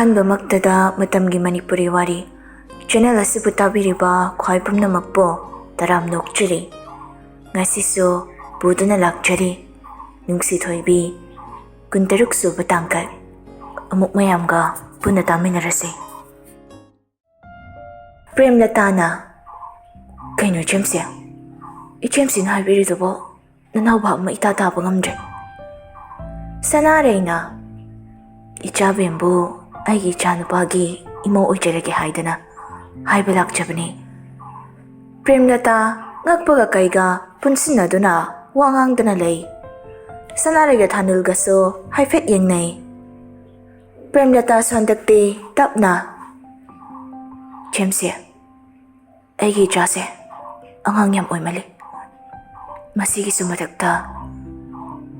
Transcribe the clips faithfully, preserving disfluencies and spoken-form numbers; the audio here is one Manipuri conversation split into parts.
ꯑꯍꯥꯟꯕꯃꯛꯇꯗ ꯃꯇꯝꯒꯤ ꯃꯅꯤꯄꯨꯔꯤ ꯋꯥꯔꯤ ꯆꯦꯅꯦꯜ ꯑꯁꯤꯕꯨ ꯇꯥꯕꯤꯔꯤꯕ ꯈ꯭ꯋꯥꯏ ꯄꯨꯝꯅꯃꯛꯄꯨ ꯇꯔꯥꯝꯅ ꯑꯣꯛꯆꯔꯤ꯫ ꯉꯁꯤꯁꯨ ꯄꯨꯗꯨꯅ ꯂꯥꯛꯆꯔꯤ ꯅꯨꯡꯁꯤ ꯊꯣꯏꯕꯤ ꯀꯨꯟꯇꯔꯨꯛ ꯁꯨꯕ ꯇꯥꯡꯀꯛ꯫ ꯑꯃꯨꯛ ꯃꯌꯥꯝꯒ ꯄꯨꯟꯅ ꯇꯥꯃꯤꯟꯅꯔꯁꯤ꯫ ꯄ꯭ꯔꯦꯝꯂꯇꯥꯅ, "ꯀꯩꯅꯣ ꯏꯆꯦꯝꯁꯦ? ꯏꯆꯦꯝꯁꯤꯅ ꯍꯥꯏꯕꯤꯔꯤꯗꯨꯕꯣ ꯅꯅꯥꯎꯕ ꯑꯃ ꯏꯇꯥ ꯇꯥꯕ ꯉꯝꯗ꯭ꯔꯦ꯫" ꯁꯅꯥꯔꯩꯅ, "ꯏꯆꯥꯕꯦꯝꯕꯨ ꯑꯩꯒꯤ ꯏꯆꯥꯅꯨꯄꯥꯒꯤ ꯏꯃꯧ ꯑꯣꯏꯖꯔꯒꯦ ꯍꯥꯏꯗꯅ ꯍꯥꯏꯕ ꯂꯥꯛꯆꯕꯅꯤ꯫" ꯄ꯭ꯔꯦꯝꯂꯇꯥ ꯉꯛꯄꯒ ꯀꯩꯒ ꯄꯨꯟꯁꯤꯟꯅꯗꯨꯅ ꯋꯥ ꯉꯥꯡꯗꯅ ꯂꯩ꯫ ꯁꯅꯥꯔꯩꯒ ꯊꯥꯅꯤꯜꯒꯁꯨ ꯍꯥꯏꯐꯦꯠ ꯌꯦꯡꯅꯩ꯫ ꯄ꯭ꯔꯦꯝꯂꯇꯥꯁꯨ ꯍꯟꯗꯛꯇꯤ ꯇꯞꯅ, "ꯏꯆꯦꯝꯁꯦ, ꯑꯩꯒꯤ ꯏꯆꯥꯁꯦ ꯑꯉꯥꯡ ꯌꯥꯝ ꯑꯣꯏꯃꯜꯂꯤ꯫ ꯃꯁꯤꯒꯤꯁꯨ ꯃꯊꯛꯇ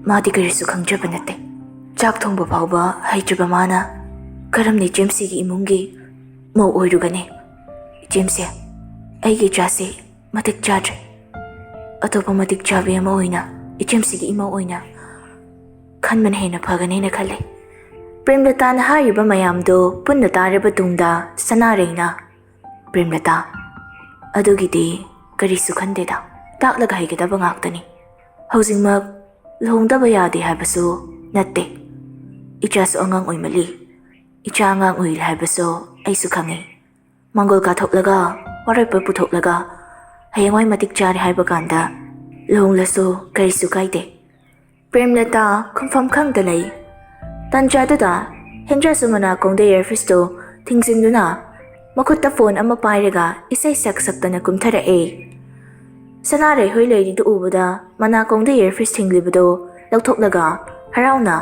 ꯃꯥꯗꯤ ꯀꯔꯤꯁꯨ ꯈꯪꯖꯕ ꯅꯠꯇꯦ꯫ ꯆꯥꯛ ꯊꯣꯡꯕ ꯐꯥꯎꯕ ꯍꯩꯇ꯭ꯔꯤꯕ ꯃꯥꯅ ꯀꯔꯝꯅ ꯏꯆꯦꯝꯁꯤꯒꯤ ꯏꯃꯨꯡꯒꯤ ꯃꯧ ꯑꯣꯏꯔꯨꯒꯅꯤ? ꯏꯆꯦꯝꯁꯦ, ꯑꯩꯒꯤ ꯏꯆꯥꯁꯤ ꯃꯇꯤꯛ ꯆꯥꯗ꯭ꯔꯦ꯫ ꯑꯇꯣꯞꯄ ꯃꯇꯤꯛ ꯆꯥꯕꯤ ꯑꯃ ꯑꯣꯏꯅ ꯏꯆꯦꯝꯁꯤꯒꯤ ꯏꯃꯧ ꯑꯣꯏꯅ ꯈꯟꯕꯅ ꯍꯦꯟꯅ ꯐꯒꯅꯦꯅ ꯈꯜꯂꯤ꯫" ꯄ꯭ꯔꯦꯝꯂꯇꯥꯅ ꯍꯥꯏꯔꯤꯕ ꯃꯌꯥꯝꯗꯨ ꯄꯨꯟꯅ ꯇꯥꯔꯕ ꯇꯨꯡꯗ ꯁꯅꯥꯔꯩꯅ, "ꯄ꯭ꯔꯦꯝꯂꯇꯥ, ꯑꯗꯨꯒꯤꯗꯤ ꯀꯔꯤꯁꯨ ꯈꯟꯗꯦꯗ꯫ ꯇꯥꯛꯂꯒ ꯍꯩꯒꯗꯕ ꯉꯥꯛꯇꯅꯤ꯫ ꯍꯧꯖꯤꯛꯃꯛ ꯂꯨꯍꯣꯡꯗꯕ ꯌꯥꯗꯦ ꯍꯥꯏꯕꯁꯨ ꯅꯠꯇꯦ꯫ ꯏꯆꯥꯁꯨ ꯑꯉꯥꯡ ꯑꯣꯏꯃꯜꯂꯤ꯫ ꯏꯆꯥ ꯑꯉꯥꯡ ꯑꯣꯏꯔꯤ ꯍꯥꯏꯕꯁꯨ ꯑꯩꯁꯨ ꯈꯪꯏ꯫ ꯃꯥꯡꯒꯣꯜ ꯀꯥꯊꯣꯛꯂꯒ, ꯋꯥꯔꯣꯏꯄꯣꯠ ꯄꯨꯊꯣꯛꯂꯒ, ꯍꯌꯦꯡꯋꯥꯏ ꯃꯇꯤꯛ ꯆꯥꯔꯦ ꯍꯥꯏꯕ ꯀꯥꯟꯗ ꯂꯨꯍꯣꯡꯂꯁꯨ ꯀꯔꯤꯁꯨ ꯀꯥꯏꯗꯦ꯫" ꯄ꯭ꯔꯦꯝꯂꯇꯥ ꯈꯨꯝꯐꯝ ꯈꯪꯗ ꯂꯩ꯫ ꯇꯥꯟꯖꯥꯗꯨꯗ ꯍꯦꯟꯖꯥꯁꯨ ꯃꯅꯥꯀꯣꯡꯗ ꯏꯌꯔꯐꯤꯁꯇꯨ ꯊꯤꯡꯖꯤꯟꯗꯨꯅ ꯃꯈꯨꯠꯇ ꯐꯣꯟ ꯑꯃ ꯄꯥꯏꯔꯒ ꯏꯁꯩ ꯁꯛ ꯁꯛꯇꯅ ꯀꯨꯝꯊꯔꯛꯑꯦ꯫ ꯁꯅꯥꯔꯩ ꯍꯣꯏ ꯂꯩꯔꯤꯗꯨ ꯎꯕꯗ ꯃꯅꯥꯀꯣꯡꯗ ꯏꯌꯔꯐꯤꯁ ꯊꯤꯡꯂꯤꯕꯗꯨ ꯂꯧꯊꯣꯛꯂꯒ ꯍꯔꯥꯎꯅ,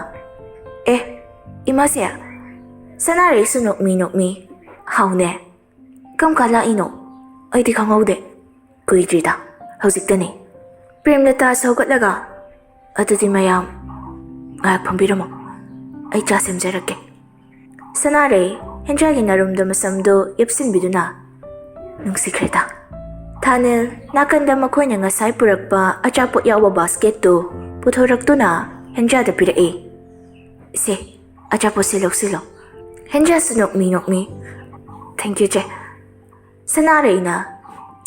"ꯑꯦ, ꯏꯃꯥꯁꯦ, ꯁꯅꯥꯔꯩꯁꯨ ꯅꯣꯛꯃꯤ ꯅꯣꯛꯃꯤ꯫ ꯍꯥꯎꯅꯦ꯫ ꯀꯔꯝ ꯀꯥꯟ ꯂꯥꯛꯏꯅꯣ? ꯑꯩꯗꯤ ꯈꯪꯍꯧꯗꯦ꯫" "ꯀꯨꯏꯗ꯭ꯔꯤꯗ, ꯍꯧꯖꯤꯛꯇꯅꯤ꯫" ꯄ꯭ꯔꯦꯝꯂꯇꯥꯁꯨ ꯍꯧꯒꯠꯂꯒ, "ꯑꯗꯨꯗꯤ ꯃꯌꯥꯝ ꯉꯥꯏꯍꯥꯛ ꯐꯝꯕꯤꯔꯝꯃꯣ, ꯑꯩ ꯆꯥ ꯁꯦꯝꯖꯔꯛꯀꯦ꯫" ꯁꯅꯥꯔꯩ ꯍꯦꯟꯖꯥꯒꯤ ꯅꯥꯔꯨꯝꯗ ꯃꯁꯝꯗꯨ ꯌꯦꯞꯁꯤꯟꯕꯤꯗꯨꯅ, "ꯅꯨꯡꯁꯤꯈ꯭ꯔꯦꯗ꯫" ꯊꯥꯅꯤꯜ ꯅꯥꯀꯟꯗ ꯃꯈꯣꯏꯅ ꯉꯁꯥꯏ ꯄꯨꯔꯛꯄ ꯑꯆꯥꯄꯣꯠ ꯌꯥꯎꯕ ꯕꯥꯁꯀꯦꯠꯇꯨ ꯄꯨꯊꯣꯔꯛꯇꯨꯅ ꯍꯦꯟꯖꯥꯗ ꯄꯤꯔꯛꯏ꯫ "ꯁꯦ, ꯑꯆꯥꯄꯣꯠꯁꯦ ꯂꯧꯁꯤꯜꯂꯣ꯫ ꯍꯦꯟꯖꯥꯁꯨ ꯅꯣꯛꯃꯤ ꯅꯣꯛꯃꯤ꯫ "Thank you, ꯆꯦ꯫ ꯁꯅꯥꯔꯩꯅ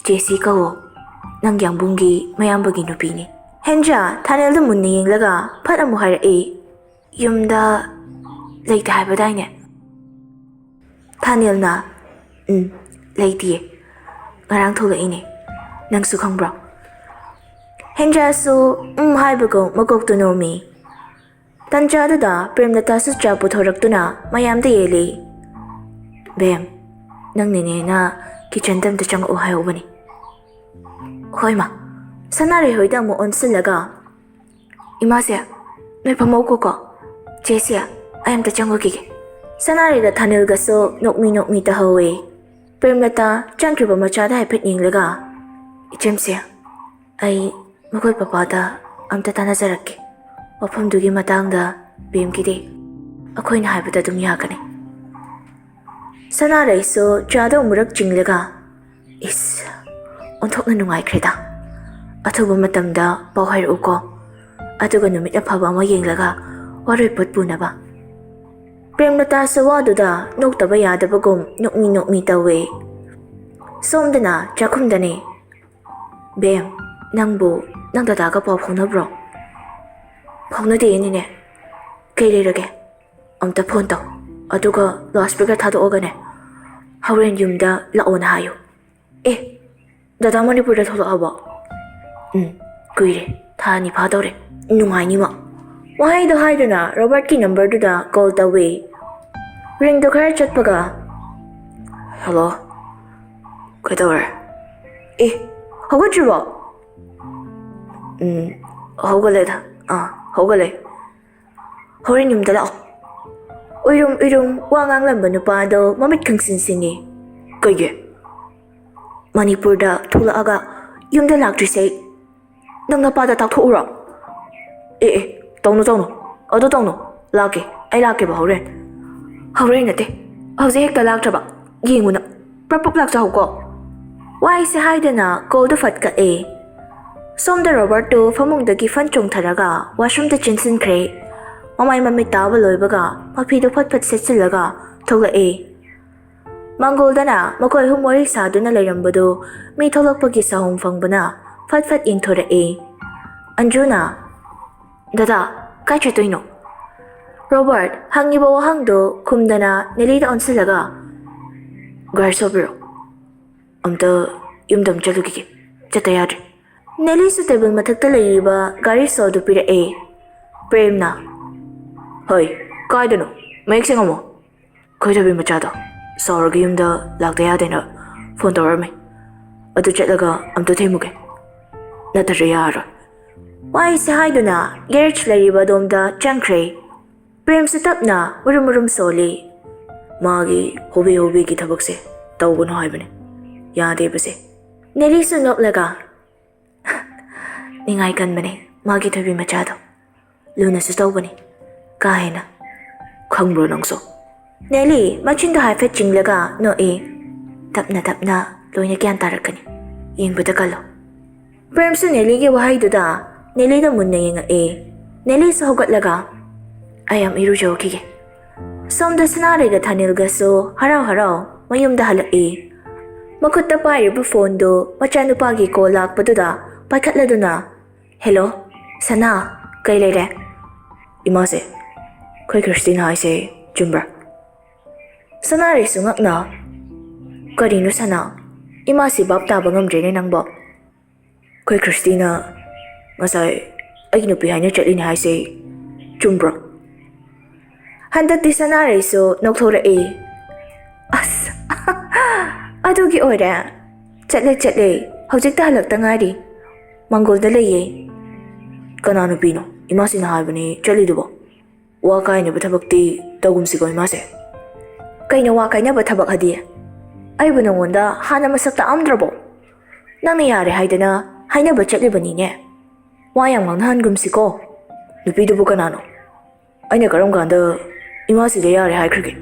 ꯆꯦꯁꯤ ꯀꯧꯋꯣ꯫ ꯅꯪ ꯌꯥꯡꯕꯨꯡꯒꯤ ꯃꯌꯥꯝꯕꯒꯤ ꯅꯨꯄꯤꯅꯤ꯫" ꯍꯦꯟꯖꯥ ꯊꯥꯅꯦꯜꯗ ꯃꯨꯟꯅ ꯌꯦꯡꯂꯒ ꯐꯠ ꯑꯃꯨꯛ ꯍꯥꯏꯔꯛꯏ, "ꯌꯨꯝꯗ ꯂꯩꯇꯦ ꯍꯥꯏꯕꯗꯥꯏꯅꯦ?" ꯊꯥꯅꯦꯜꯅ, "ꯎꯝ, ꯂꯩꯇꯤꯌꯦ꯫ ꯉꯔꯥꯡ ꯊꯣꯛꯂꯛꯏꯅꯦ꯫ ꯅꯪꯁꯨ ꯈꯪꯕ꯭ꯔꯣ?" ꯍꯦꯟꯖꯥꯁꯨ ꯎꯝ ꯍꯥꯏꯕꯒꯨꯝ ꯃꯀꯣꯛꯇꯨ ꯅꯣꯝꯃꯤ꯫ ꯇꯟꯖꯥꯗꯨꯗ ꯄ꯭ꯔꯦꯝꯂꯇꯥꯁꯨ ꯆꯥ ꯄꯨꯊꯣꯔꯛꯇꯨꯅ ꯃꯌꯥꯝꯗ ꯌꯦꯜꯂꯤ꯫ "ꯕꯦꯝ, ꯅꯪ ꯅꯦꯅꯦꯅ ꯀꯤꯆꯟꯗ ꯑꯝꯇ ꯆꯪꯉꯛꯑꯣ ꯍꯥꯏꯍꯧꯕꯅꯤ꯫" "ꯍꯣꯏ ꯃꯥ꯫" ꯁꯅꯥꯔꯩ ꯍꯣꯏꯗ ꯑꯃꯨꯛ ꯑꯣꯟꯁꯤꯜꯂꯒ, "ꯏꯃꯥꯁꯦ, ꯅꯣꯏ ꯐꯝꯍꯧꯈꯣꯀꯣ꯫ ꯆꯦꯁꯦ, ꯑꯩ ꯑꯝꯇ ꯆꯪꯉꯨꯈꯤꯒꯦ꯫" ꯁꯅꯥꯔꯩꯒ ꯊꯥꯅꯤꯜꯒꯁꯨ ꯅꯣꯛꯃꯤ ꯅꯣꯛꯃꯤ ꯇꯥꯍꯧꯋꯦ꯫ ꯄ꯭ꯔꯦꯝꯂꯇꯥ ꯆꯪꯈ꯭ꯔꯤꯕ ꯃꯆꯥꯗ ꯍꯥꯏꯐꯦꯠ ꯌꯦꯡꯂꯒ, "ꯏꯆꯦꯝꯁꯦ, ꯑꯩ ꯃꯈꯣꯏ ꯄꯄꯥꯗ ꯑꯝꯇ ꯇꯥꯟꯅꯖꯔꯛꯀꯦ꯫ ꯋꯥꯐꯝꯗꯨꯒꯤ ꯃꯇꯥꯡꯗ ꯕꯦꯝꯒꯤꯗꯤ ꯑꯩꯈꯣꯏꯅ ꯍꯥꯏꯕꯗ ꯑꯗꯨꯝ ꯌꯥꯒꯅꯤ꯫" ꯁꯅꯥꯔꯩꯁꯨ ꯆꯥꯗꯣ ꯑꯃꯨꯔꯛ ꯆꯤꯡꯂꯒ, "ꯏꯁ, ꯑꯣꯟꯊꯣꯛꯅ ꯅꯨꯡꯉꯥꯏꯈ꯭ꯔꯦꯗ꯫ ꯑꯊꯨꯕ ꯃꯇꯝꯗ ꯄꯥꯎ ꯍꯥꯏꯔꯛꯎꯀꯣ꯫ ꯑꯗꯨꯒ ꯅꯨꯃꯤꯠ ꯑꯐꯕ ꯑꯃ ꯌꯦꯡꯂꯒ ꯋꯥꯔꯣꯏꯄꯣꯠ ꯄꯨꯅꯕ꯫" ꯄ꯭ꯔꯦꯝꯂꯇꯥꯁꯨ ꯋꯥꯗꯨꯗ ꯅꯣꯛꯇꯕ ꯌꯥꯗꯕꯒꯨꯝ ꯅꯣꯛꯃꯤ ꯅꯣꯛꯃꯤ ꯇꯧꯋꯦ꯫ ꯁꯣꯝꯗꯅ ꯆꯥꯛꯈꯨꯝꯗꯅꯦ꯫ "ꯕꯦꯝ, ꯅꯪꯕꯨ ꯅꯪ ꯗꯗꯥꯒ ꯄꯥꯎ ꯐꯥꯎꯅꯕ꯭ꯔꯣ?" "ꯐꯥꯎꯅꯗꯦ, ꯅꯦꯅꯦ꯫ ꯀꯩ ꯂꯩꯔꯒꯦ? ꯑꯝꯇ ꯐꯣꯟ ꯇꯧ꯫ ꯑꯗꯨꯒ ꯂꯥꯎꯠ ꯁ꯭ꯄꯤꯀꯔ ꯊꯥꯗꯣꯛꯑꯒꯅꯦ, ꯍꯣꯔꯦꯟ ꯌꯨꯝꯗ ꯂꯥꯛꯑꯣꯅ ꯍꯥꯏꯌꯨ꯫" "ꯑꯦ, ꯗꯗꯥ ꯃꯅꯤꯄꯨꯔꯗ ꯊꯣꯛꯂꯛꯑꯕꯣ?" "ꯎꯝ, ꯀꯨꯏꯔꯦ꯫ ꯊꯥ ꯑꯅꯤ ꯐꯥꯗꯧꯔꯦ꯫ ꯅꯨꯡꯉꯥꯏꯅꯤ ꯃꯥ꯫" ꯋꯥꯍꯩꯗꯣ ꯍꯥꯏꯗꯨꯅ ꯔꯣꯕꯥꯔꯠꯀꯤ ꯅꯝꯕꯔꯗꯨꯗ ꯀꯣꯜ ꯇꯧꯋꯤ꯫ ꯔꯤꯡꯗꯣ ꯈꯔ ꯆꯠꯄꯒ, "ꯍꯜꯂꯣ, ꯀꯩꯗꯧꯔꯦ?" "ꯑꯦ, ꯍꯧꯒꯠꯇ꯭ꯔꯤꯕꯣ?" "ꯎꯝ, ꯍꯧꯒꯠꯂꯦꯗ꯫ ꯑꯥ, ꯍꯧꯒꯠꯂꯦ꯫ ꯍꯣꯔꯦꯟ ꯌꯨꯝꯗ ꯂꯥꯛꯑꯣ꯫" ꯎꯏꯔꯨꯝ ꯎꯏꯔꯨꯝ ꯋꯥ ꯉꯥꯡꯂꯝꯕ ꯅꯨꯄꯥꯗꯣ ꯃꯃꯤꯠ ꯈꯪꯁꯤꯟ ꯁꯤꯡꯉꯤ꯫ "ꯀꯩꯒꯤ?" "ꯃꯅꯤꯄꯨꯔꯗ ꯊꯣꯛꯂꯛꯑꯒ ꯌꯨꯝꯗ ꯂꯥꯛꯇ꯭ꯔꯤꯁꯦ ꯅꯪ ꯅꯄꯥꯗ ꯇꯥꯛꯊꯣꯛꯎꯔꯣ꯫" "ꯑꯦ ꯑꯦ, ꯇꯧꯅꯨ ꯇꯧꯅꯨ, ꯑꯗꯨ ꯇꯧꯅꯨ꯫ ꯂꯥꯛꯀꯦ, ꯑꯩ ꯂꯥꯛꯀꯦꯕ ꯍꯣꯔꯦꯟ꯫" "ꯍꯣꯔꯦꯟ ꯅꯠꯇꯦ, ꯍꯧꯖꯤꯛ ꯍꯦꯛꯇ ꯂꯥꯛꯇ꯭ꯔꯕ ꯌꯦꯡꯉꯨ ꯅꯪ꯫ ꯄ꯭ꯔꯞ ꯄ꯭ꯔꯞ ꯂꯥꯛꯆꯍꯧꯀꯣ꯫" ꯋꯥꯏꯁꯦ ꯍꯥꯏꯗꯅ ꯀꯣꯜꯗꯣ ꯐꯠ ꯀꯛꯑꯦ꯫ ꯁꯣꯝꯗ ꯔꯣꯕꯥꯔꯠꯇꯨ ꯐꯃꯨꯡꯗꯒꯤ ꯐꯟ ꯆꯣꯡꯊꯔꯒ ꯋꯥꯁꯔꯨꯝꯗ ꯆꯦꯟꯁꯤꯟꯈ꯭ꯔꯦ꯫ ꯃꯃꯥꯏ ꯃꯃꯤꯠ ꯇꯥꯕ ꯂꯣꯏꯕꯒ ꯃꯐꯤꯗꯨ ꯐꯠ ꯐꯠ ꯁꯦꯠꯆꯤꯜꯂꯒ ꯊꯣꯛꯂꯛꯏ꯫ ꯃꯪꯒꯣꯜꯗꯅ ꯃꯈꯣꯏ ꯑꯍꯨꯝ ꯋꯥꯔꯤ ꯁꯥꯗꯨꯅ ꯂꯩꯔꯝꯕꯗꯨ ꯃꯤ ꯊꯣꯛꯂꯛꯄꯒꯤ ꯁꯥꯍꯨꯝ ꯐꯪꯕꯅ ꯐꯠ ꯐꯠ ꯌꯦꯡꯊꯣꯔꯛꯏ꯫ ꯑꯟꯖꯨꯅ, "ꯗꯗꯥ, ꯀꯥꯏ ꯆꯠꯇꯣꯏꯅꯣ?" ꯔꯣꯕꯔꯠ ꯍꯪꯉꯤꯕ ꯋꯥꯍꯪꯗꯨ ꯈꯨꯝꯗꯅ ꯅꯦꯂꯤꯗ ꯑꯣꯟꯁꯤꯜꯂꯒ, "ꯒꯥꯔꯤ ꯁꯣ ꯄꯤꯔꯛꯑꯣ꯫ ꯑꯝꯇ ꯌꯨꯝꯗ ꯑꯃ ꯆꯠꯂꯨꯈꯤꯒꯦ꯫ ꯆꯠꯇ ꯌꯥꯗ꯭ꯔꯦ꯫" ꯅꯦꯂꯤꯁꯨ ꯇꯦꯕꯜ ꯃꯊꯛꯇ ꯂꯩꯔꯤꯕ ꯒꯥꯔꯤ ꯁꯣꯗꯨ ꯄꯤꯔꯛꯑꯦ꯫ ꯄ꯭ꯔꯦꯝꯅ, "ꯍꯣꯏ, ꯀꯥꯏꯗꯅꯣ? ꯃꯌꯦꯛ ꯁꯦꯡꯉꯝꯃꯣ꯫ ꯑꯩꯈꯣꯏ ꯊꯣꯏꯕꯤ ꯃꯆꯥꯗꯣ ꯁꯥꯎꯔꯒ ꯌꯨꯝꯗ ꯂꯥꯛꯇ ꯌꯥꯗꯦꯅ ꯐꯣꯟ ꯇꯧꯔꯛꯑꯝꯃꯤ꯫ ꯑꯗꯨ ꯆꯠꯂꯒ ꯑꯝꯇ ꯊꯦꯝꯃꯨꯒꯦ꯫ ꯅꯠꯇ꯭ꯔꯗꯤ ꯌꯥꯔꯔꯣꯏ꯫" ꯋꯥꯍꯩꯁꯦ ꯍꯥꯏꯗꯨꯅ ꯒꯦꯔꯦꯖ ꯂꯩꯔꯤꯕ ꯑꯗꯣꯝꯗ ꯆꯪꯈ꯭ꯔꯦ꯫ ꯄ꯭ꯔꯦꯝꯁꯨ ꯇꯞꯅ ꯃꯨꯔꯨꯝ ꯃꯨꯔꯨꯝ ꯁꯣꯜꯂꯤ꯫ ꯃꯥꯒꯤ ꯍꯣꯕꯤ ꯍꯣꯕꯤꯒꯤ ꯊꯕꯛꯁꯦ ꯇꯧꯒꯅꯨ ꯍꯥꯏꯕꯅꯦ꯫ ꯌꯥꯗꯦꯕꯁꯦ꯫ ꯅꯦꯂꯤꯁꯨ ꯅꯣꯛꯂꯒ, "ꯅꯤꯡꯉꯥꯏ ꯀꯟꯕꯅꯦ ꯃꯥꯒꯤ ꯊꯣꯏꯕꯤ ꯃꯆꯥꯗꯣ꯫ ꯂꯨꯅꯁꯨ ꯇꯧꯕꯅꯤ꯫ ꯀꯥ ꯍꯦꯟꯅ꯫ ꯈꯪꯕ꯭ꯔꯣ ꯅꯪꯁꯨ?" ꯅꯦꯂꯤ ꯃꯆꯤꯟꯗꯣ ꯍꯥꯏꯐꯦꯠ ꯆꯤꯡꯂꯒ ꯅꯣꯛꯏ꯫ "ꯇꯞꯅ ꯇꯞꯅ ꯂꯣꯏꯅ ꯒ꯭ꯌꯥꯟ ꯇꯥꯔꯛꯀꯅꯤ꯫ ꯌꯦꯡꯕꯗ ꯀꯜꯂꯣ꯫" ꯄ꯭ꯔꯦꯝꯁꯨ ꯅꯦꯂꯤꯒꯤ ꯋꯥꯍꯩꯗꯨꯗ ꯅꯦꯂꯤꯗ ꯃꯨꯟꯅ ꯌꯦꯡꯉꯛꯏ꯫ ꯅꯦꯂꯤꯁꯨ ꯍꯧꯒꯠꯂꯒ, "ꯑꯩ ꯌꯥꯝ ꯏꯔꯨꯖꯧꯈꯤꯒꯦ꯫" ꯁꯣꯝꯗ ꯁꯅꯥꯔꯩꯒ ꯊꯥꯅꯤꯜꯒꯁꯨ ꯍꯔꯥꯎ ꯍꯔꯥꯎ ꯃꯌꯨꯝꯗ ꯍꯜꯂꯛꯏ꯫ ꯃꯈꯨꯠꯇ ꯄꯥꯏꯔꯤꯕ ꯐꯣꯟꯗꯨ ꯃꯆꯥꯅꯨꯄꯥꯒꯤ ꯀꯣꯜ ꯂꯥꯛꯄꯗꯨꯗ ꯄꯥꯏꯈꯠꯂꯗꯨꯅ, "ꯍꯦꯜꯂꯣ, ꯁꯅꯥ, ꯀꯩ ꯂꯩꯔꯦ?" "ꯏꯃꯥꯁꯦ, ꯑꯩꯈꯣꯏ ꯈ꯭ꯔꯤꯁꯇꯤꯅ ꯍꯥꯏꯁꯦ ꯆꯨꯝꯕ꯭ꯔꯥ?" ꯁꯅꯥꯔꯩꯁꯨ ꯉꯛꯅ, "ꯀꯔꯤꯅꯣ ꯁꯅꯥ? ꯏꯃꯥꯁꯤ ꯚꯥꯞ ꯇꯥꯕ ꯉꯝꯗ꯭ꯔꯦꯅꯦ ꯅꯪꯕꯣ꯫ ꯑꯩꯈꯣꯏ ꯈ꯭ꯔꯤꯁꯇꯤꯅ ꯉꯁꯥꯏ ꯑꯩꯒꯤ ꯅꯨꯄꯤ ꯍꯥꯏꯅ ꯆꯠꯂꯤꯅꯦ ꯍꯥꯏꯁꯦ ꯆꯨꯝꯕ꯭ꯔꯣ?" ꯍꯟꯗꯛꯇꯤ ꯁꯅꯥꯔꯩꯁꯨ ꯅꯣꯛꯊꯣꯔꯛꯏ꯫ "ꯑꯁ, ꯑꯗꯨꯒꯤ ꯑꯣꯏꯔꯦ꯫ ꯆꯠꯂꯦ, ꯆꯠꯂꯦ꯫ ꯍꯧꯖꯤꯛꯇ ꯍꯜꯂꯛꯇ ꯉꯥꯏꯔꯤ꯫ ꯃꯪꯒꯣꯜꯗ ꯂꯩꯌꯦ꯫" "ꯀꯅꯥ ꯅꯨꯄꯤꯅꯣ? ꯏꯃꯥꯁꯤꯅ ꯍꯥꯏꯕꯅꯦ ꯆꯠꯂꯤꯗꯨꯕꯣ꯫ ꯋꯥ ꯀꯥꯏꯅꯕ ꯊꯕꯛꯇꯤ ꯇꯧꯒꯨꯝꯁꯤꯀꯣ ꯏꯃꯥꯁꯦ꯫" "ꯀꯩꯅꯣ ꯋꯥ ꯀꯥꯏꯅꯕ ꯊꯕꯛ ꯍꯥꯏꯗꯤ? ꯑꯩꯕꯨ ꯅꯉꯣꯟꯗ ꯍꯥꯟꯅ ꯃꯁꯛ ꯇꯥꯛꯑꯝꯗ꯭ꯔꯕꯣ? ꯅꯪꯅ ꯌꯥꯔꯦ ꯍꯥꯏꯗꯅ ꯍꯥꯏꯅꯕ ꯆꯠꯂꯤꯕꯅꯤꯅꯦ꯫ ꯋꯥ ꯌꯥꯝ ꯉꯥꯡꯅꯍꯟꯒꯨꯝꯁꯤꯀꯣ꯫ ꯅꯨꯄꯤꯗꯨꯕꯨ ꯀꯅꯥꯅꯣ? ꯑꯩꯅ ꯀꯔꯝ ꯀꯥꯟꯗ ꯏꯃꯥꯁꯤꯗ ꯌꯥꯔꯦ ꯍꯥꯏꯈ꯭ꯔꯒꯦ?"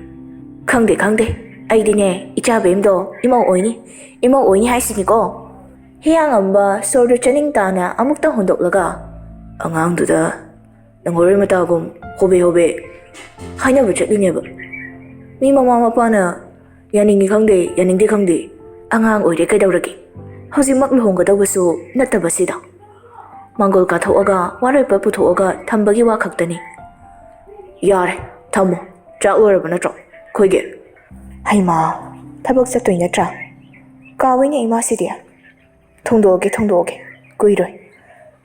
"ꯈꯪꯗꯦ, ꯈꯪꯗꯦ꯫ ꯑꯩꯗꯤꯅꯦ, ꯏꯆꯥ ꯕꯦꯝꯗꯣ ꯏꯃꯧ ꯑꯣꯏꯅꯤ, ꯏꯃꯧ ꯑꯣꯏꯅꯤ ꯍꯥꯏꯁꯤꯅꯤꯀꯣ꯫" ꯍꯤꯌꯥꯡꯉꯝꯕ ꯁꯣꯔꯗꯨ ꯆꯅꯤꯡ ꯇꯥꯅ ꯑꯃꯨꯛꯇ ꯍꯣꯟꯗꯣꯛꯂꯒ, "ꯑꯉꯥꯡꯗꯨꯗ ꯅꯪꯍꯧꯔꯣꯏ ꯃꯇꯥꯒꯨꯝ ꯍꯣꯕꯦ ꯍꯣꯕꯦ ꯍꯥꯏꯅꯕ ꯆꯠꯂꯤꯅꯦꯕ꯫ ꯃꯤ ꯃꯃꯥ ꯃꯄꯥꯅ ꯌꯥꯅꯤꯡꯉꯤ ꯈꯪꯗꯦ, ꯌꯥꯅꯤꯡꯗꯦ ꯈꯪꯗꯦ, ꯑꯉꯥꯡ ꯑꯣꯏꯔꯦ ꯀꯩꯗꯧꯔꯒꯦ? ꯍꯧꯖꯤꯛꯃꯛ ꯂꯨꯍꯣꯡꯒꯗꯧꯕꯁꯨ ꯅꯠꯇꯕꯁꯤꯗ꯫ ꯃꯥꯡꯒꯣꯜ ꯀꯥꯊꯣꯛꯑꯒ ꯋꯥꯔꯣꯏꯄꯣꯠ ꯄꯨꯊꯣꯛꯑꯒ ꯊꯝꯕꯒꯤ ꯋꯥ ꯈꯛꯇꯅꯤ꯫ ꯌꯥꯔꯦ, ꯊꯝꯃꯣ꯫ ꯆꯥꯛ ꯂꯣꯏꯔꯕ ꯅꯠꯇ꯭ꯔꯣ ꯑꯩꯈꯣꯏꯒꯤ? ꯍꯩꯃꯥ, ꯊꯕꯛ ꯆꯠꯇꯣꯏ ꯅꯠꯇ꯭ꯔꯥ? ꯀꯥꯎꯏꯅꯦ ꯏꯃꯥꯁꯤꯗꯤ꯫ ꯊꯣꯡꯗꯣꯛꯑꯒꯦ, ꯊꯣꯡꯗꯣꯛꯑꯒꯦ꯫ ꯀꯨꯏꯔꯣꯏ꯫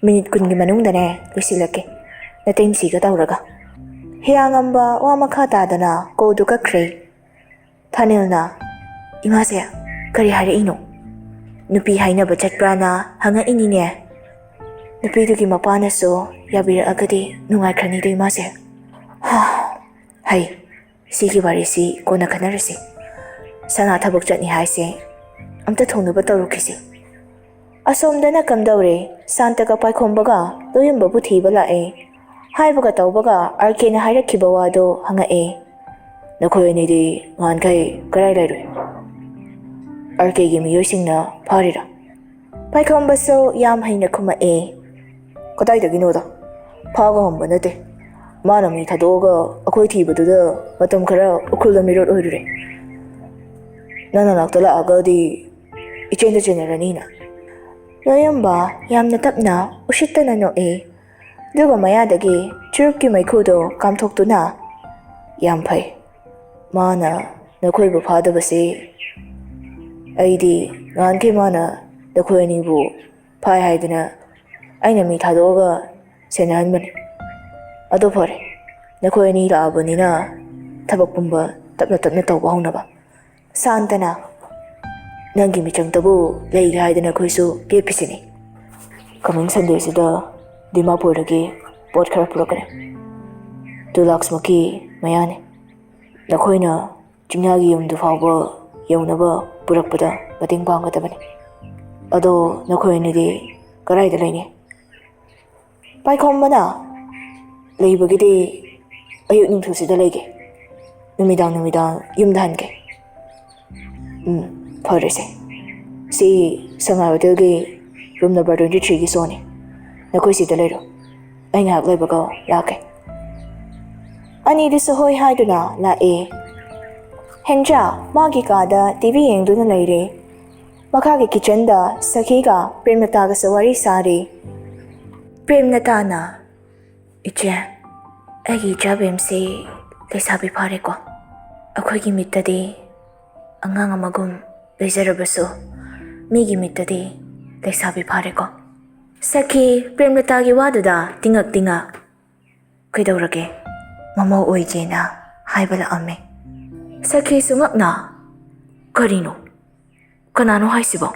ꯃꯤꯅꯤꯠ ꯀꯨꯟꯒꯤ ꯃꯅꯨꯡꯗꯅꯦ ꯂꯣꯏꯁꯤꯜꯂꯛꯀꯦ꯫ ꯅꯇꯩꯃꯁꯤꯒ ꯇꯧꯔꯒ꯫ ꯍꯤꯌꯥꯉꯝꯕ ꯋꯥ ꯃꯈꯥ ꯇꯥꯗꯅ ꯀꯣꯜꯗꯨ ꯀꯛꯈ꯭ꯔꯦ꯫ ꯊꯥꯅꯤꯜꯅ, "ꯏꯃꯥꯁꯦ ꯀꯔꯤ ꯍꯥꯏꯔꯛꯏꯅꯣ? ꯅꯨꯄꯤ ꯍꯥꯏꯅꯕ ꯆꯠꯄ꯭ꯔꯥꯅ ꯍꯪꯉꯛꯏꯅꯤꯅꯦ꯫ ꯅꯨꯄꯤꯗꯨꯒꯤ ꯃꯄꯥꯅꯁꯨ ꯌꯥꯕꯤꯔꯛꯑꯒꯗꯤ ꯅꯨꯡꯉꯥꯏꯈ꯭ꯔꯅꯤꯗꯣ ꯏꯃꯥꯁꯦ꯫ ꯍꯥ, ꯍꯩ, ꯁꯤꯒꯤ ꯋꯥꯔꯤꯁꯤ ꯀꯣꯟꯅ ꯈꯟꯅꯔꯁꯤ꯫ ꯁꯅꯥ ꯊꯕꯛ ꯆꯠꯅꯤ ꯍꯥꯏꯁꯦ ꯑꯝꯇ ꯊꯨꯡꯅꯕ ꯇꯧꯔꯨꯈꯤꯁꯤ꯫" ꯑꯁꯣꯝꯗꯅ ꯀꯝꯗꯧꯔꯦ? ꯁꯥꯟꯇꯒ ꯄꯥꯏꯈꯣꯝꯕꯒ ꯂꯣꯌꯝꯕꯕꯨ ꯊꯤꯕ ꯂꯥꯛꯑꯦ꯫ ꯍꯥꯏꯕꯒ ꯇꯧꯕꯒ ꯑꯥꯔ ꯀꯦꯅ ꯍꯥꯏꯔꯛꯈꯤꯕ ꯋꯥꯗꯣ ꯍꯪꯉꯛꯑꯦ꯫ "ꯅꯈꯣꯏ ꯑꯅꯤꯗꯤ ꯉꯍꯥꯟꯈꯩ ꯀꯔꯥꯏ ꯂꯩꯔꯨꯏ? ꯑꯥꯔ ꯀꯦꯒꯤ ꯃꯤꯑꯣꯏꯁꯤꯡꯅ ꯐꯥꯔꯤꯔꯥ?" ꯄꯥꯏꯈꯣꯝꯕꯁꯨ ꯌꯥꯝ ꯍꯩꯅ ꯈꯨꯝꯃꯛꯑꯦ꯫ "ꯀꯗꯥꯏꯗꯒꯤꯅꯣꯗ? ꯐꯥꯕ ꯉꯝꯕ ꯅꯠꯇꯦ꯫ ꯃꯥꯅ ꯃꯤ ꯊꯥꯗꯣꯛꯑꯒ ꯑꯩꯈꯣꯏ ꯊꯤꯕꯗꯨꯗ ꯃꯇꯝ ꯈꯔ ꯎꯈ꯭ꯔꯨꯜꯗ ꯃꯤꯔꯣꯠ ꯑꯣꯏꯔꯨꯔꯦ꯫ ꯅꯪ ꯅꯅꯥꯛꯇ ꯂꯥꯛꯑꯒꯗꯤ ꯏꯆꯦꯟꯗ ꯆꯦꯟꯅꯔꯅꯤꯅ꯫" ꯂꯣꯌꯝꯕ ꯌꯥꯝꯅ ꯇꯞꯅ ꯎꯁꯤꯠꯇꯅ ꯅꯣꯛꯏ꯫ ꯑꯗꯨꯒ ꯃꯌꯥꯗꯒꯤ ꯆꯨꯔꯨꯞꯀꯤ ꯃꯩꯈꯨꯗꯣ ꯀꯥꯝꯊꯣꯛꯇꯨꯅ, "ꯌꯥꯝ ꯐꯩ꯫ ꯃꯥꯅ ꯅꯈꯣꯏꯕꯨ ꯐꯥꯗꯕꯁꯤ꯫ ꯑꯩꯗꯤ ꯉꯍꯥꯟꯈꯩ ꯃꯥꯅ ꯅꯈꯣꯏ ꯑꯅꯤꯕꯨ ꯐꯥꯏ ꯍꯥꯏꯗꯅ ꯑꯩꯅ ꯃꯤ ꯊꯥꯗꯣꯛꯑꯒ ꯁꯦꯟꯅꯍꯟꯕꯅꯤ꯫ ꯑꯗꯣ ꯐꯔꯦ, ꯅꯈꯣꯏ ꯑꯅꯤ ꯂꯥꯛꯑꯕꯅꯤꯅ ꯊꯕꯛ ꯄꯨꯝꯕ ꯇꯞꯅ ꯇꯞꯅ ꯇꯧꯕ ꯍꯧꯅꯕ꯫" ꯁꯥꯟꯇꯅ, "ꯅꯪꯒꯤ ꯃꯤꯆꯪꯗꯕꯨ ꯂꯩꯒꯦ ꯍꯥꯏꯗꯅ ꯑꯩꯈꯣꯏꯁꯨ ꯂꯦꯞꯄꯤꯁꯤꯅꯤ꯫ ꯀꯃꯤꯡ ꯁꯟꯗꯦꯁꯤꯗ ꯗꯤꯃꯥꯄꯨꯔꯗꯒꯤ ꯄꯣꯠ ꯈꯔ ꯄꯨꯔꯛꯀꯅꯤ꯫ ꯇꯨ ꯂꯥꯛꯁꯃꯨꯛꯀꯤ ꯃꯌꯥꯅꯤ꯫ ꯅꯈꯣꯏꯅ ꯆꯤꯡꯌꯥꯒꯤ ꯌꯨꯝꯗꯨ ꯐꯥꯎꯕ ꯌꯧꯅꯕ ꯄꯨꯔꯛꯄꯗ ꯃꯇꯦꯡ ꯄꯥꯡꯒꯗꯕꯅꯤ꯫ ꯑꯗꯣ ꯅꯈꯣꯏ ꯑꯅꯤꯗꯤ ꯀꯗꯥꯏꯗ ꯂꯩꯅꯤ?" ꯄꯥꯏꯈꯣꯝꯕꯅ, "ꯂꯩꯕꯒꯤꯗꯤ ꯑꯌꯨꯛ ꯅꯨꯡꯊꯤꯜꯁꯤꯗ ꯂꯩꯒꯦ, ꯅꯨꯃꯤꯗꯥꯡ ꯅꯨꯃꯤꯗꯥꯡ ꯌꯨꯝꯗ ꯍꯟꯒꯦ꯫" "ꯎꯝ, ꯐꯔꯦꯁꯦ꯫ ꯁꯤ ꯁꯉꯥꯏ ꯍꯣꯇꯦꯜꯒꯤ ꯔꯨꯝ ꯅꯝꯕꯔ ꯇ꯭ꯋꯦꯟꯇꯤ ꯊ꯭ꯔꯤꯒꯤ ꯁꯣꯅꯤ꯫ ꯅꯈꯣꯏ ꯁꯤꯗ ꯂꯩꯔꯣ꯫ ꯑꯩ ꯉꯥꯏꯍꯥꯛ ꯂꯩꯕꯒ ꯂꯥꯛꯀꯦ꯫ ꯑꯅꯤꯗꯨꯁꯨ ꯍꯣꯏ ꯍꯥꯏꯗꯨꯅ ꯂꯥꯛꯑꯦ꯫ ꯍꯦꯟꯖꯥ ꯃꯥꯒꯤ ꯀꯥꯗ ꯇꯤ ꯚꯤ ꯌꯦꯡꯗꯨꯅ ꯂꯩꯔꯦ꯫ ꯃꯈꯥꯒꯤ ꯀꯤꯆꯟꯗ ꯁꯈꯤꯒ ꯄ꯭ꯔꯦꯝꯂꯇꯥꯒꯁꯨ ꯋꯥꯔꯤ ꯁꯥꯔꯤ꯫ ꯄ꯭ꯔꯦꯝꯂꯇꯥꯅ, "ꯏꯆꯦ, ꯑꯩꯒꯤ ꯏꯆꯥ ꯕꯦꯝꯁꯤ ꯂꯩꯁꯥꯕꯤ ꯐꯥꯔꯦꯀꯣ꯫ ꯑꯩꯈꯣꯏꯒꯤ ꯃꯤꯠꯇꯗꯤ ꯑꯉꯥꯡ ꯑꯃꯒꯨꯝ ꯂꯩꯖꯔꯕꯁꯨ ꯃꯤꯒꯤ ꯃꯤꯠꯇꯗꯤ ꯂꯩꯁꯥꯕꯤ ꯐꯥꯔꯦꯀꯣ꯫" ꯁꯈꯤ ꯄ꯭ꯔꯦꯝꯂꯇꯥꯒꯤ ꯋꯥꯗꯨꯗ ꯇꯤꯡꯉꯛ ꯇꯤꯡꯉꯛ, "ꯀꯩꯗꯧꯔꯒꯦ? ꯃꯃꯧ ꯑꯣꯏꯒꯦꯅ ꯍꯥꯏꯕ ꯂꯥꯛꯑꯝꯃꯦ꯫" ꯁꯈꯤꯁꯨ ꯉꯛꯅ, "ꯀꯔꯤꯅꯣ? ꯀꯅꯥꯅꯣ ꯍꯥꯏꯁꯤꯕꯣ?"